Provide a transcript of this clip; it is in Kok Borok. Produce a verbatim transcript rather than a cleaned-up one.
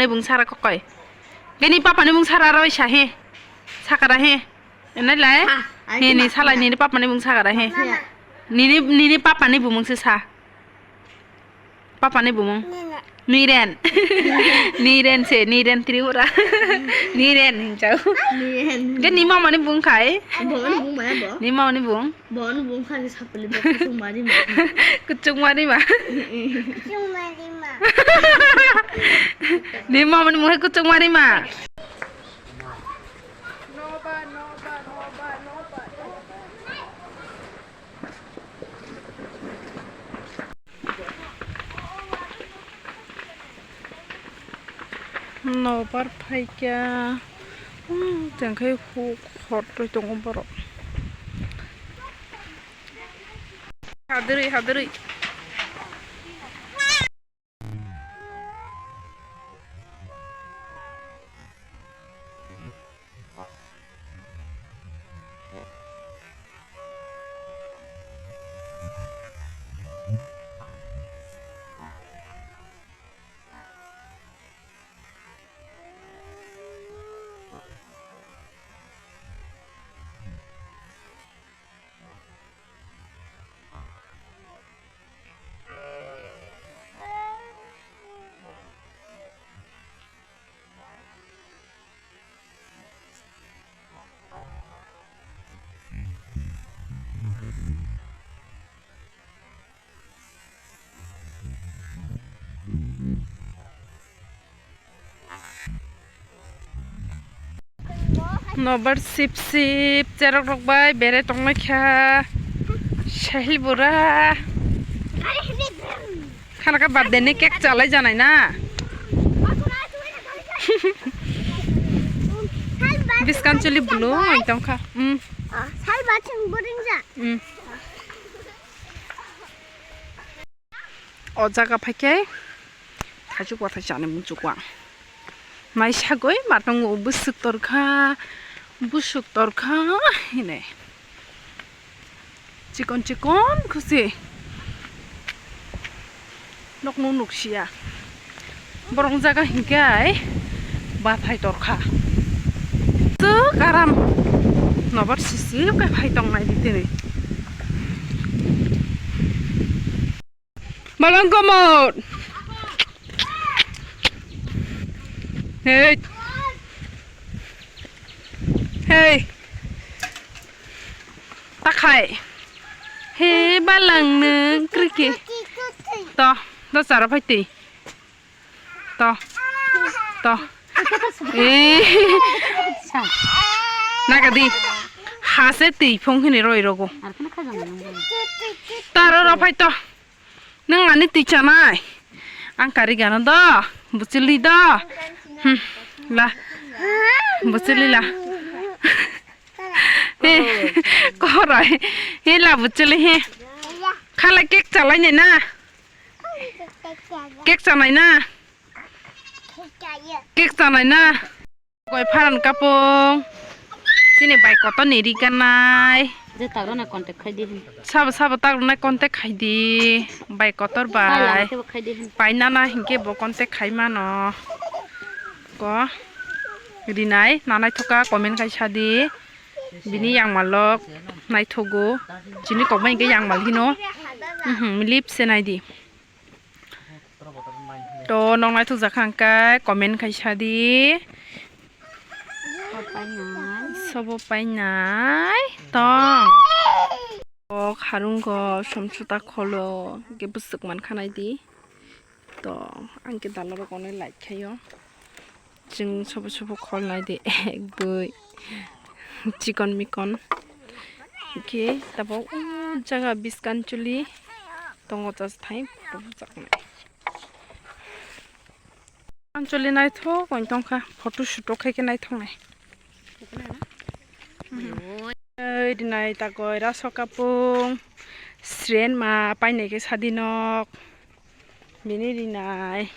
Ni bung sara kokoi. Gini papa ni bung sara roi sa he. Sakara he. Enai lai. Ha, ai He ni ma- sala ni papa ni bung sakara he. Mama. Nini, nini papa ni bumung se sa. Papa ni bumung. Nina. Niren. Niren se, Niren Tripura. Niren hinchau. Niren. Ge ni mama ni bung khai. Bo ni bung mana bo? Ni mama ni bung. Bo ni bung khai sapli bo kuchung mari ma. Kuchung mari ma. Kuchung mari ma. Ni mama ni bung khai kuchung mari ma. Nobar phaikha, hmm, tengkhai huk hor twi tongo borok. Hadrwi, hadrwi. Nobar sip sip cherok rok bai berai tongmai kha. Sahil bura. Khana kha birthday ni cake chalai janai na. Biskan chuli bulu tong kha. Hmm. Sal bachung boring ja. Hmm. O jaga phaikhe thaichuk bathai chani muchukgo ang. Naisagwi matongo bwswk torkha, bwswk torkha hinwi. Chikon chikon khusi. Nokno nuksia. Borok jaga hinkhe ai bathai torkha. Tuk aram. Nobar sisi khe phai tongnai di tini. Balang komot. Hey. Hey. Takhai. He balang nung kriki. To, to chara phai twi. To. To. Eh. Nagadi. Hase twi phong hini roi rogo. Taro ro phai to. Nung ani twi chanai. Ang kari gano do. Buchili do. Hmm. La. Buchili la. He. Korai. He la buchili he. Khala cake chalai ne na. Cake chanai na. Cake chanai na. Goi pharan kapung. Chini bai kotor ni ri kanai. Je tagrana contact khai di hin. Sabo sabo tagrana contact khai di. Bai kotor bai. Pai lama khe bo khai di hin. Pai nana hinkhe bo contact khai mano. Ko. Rinai nanai thoka comment khai sa di. Bini yangmalok naithogo. Chini kokbai hinkhe yangmal hino. Mhm, milip se nai di. To, nok naithok jakha hwnkhe comment khai sa di. Sobo painai. Sobo painai. To. O kharungo somsuta kholo. Ge bwswk man khanai di. To, ang khe dala rok onai like khaio. Chwng sobo sobo khol nai di, ek, dui, chikon mikon. Hwnkhe tabuk o jaga biskan chuli tongo, chas thai photo bujaknai. Ancholi naithok wng tongkha, photo shoot rok khai khe naithoknai. Oi, rinai takoi raso kapung, sren ma painai khe sadi nok. Bini rinai.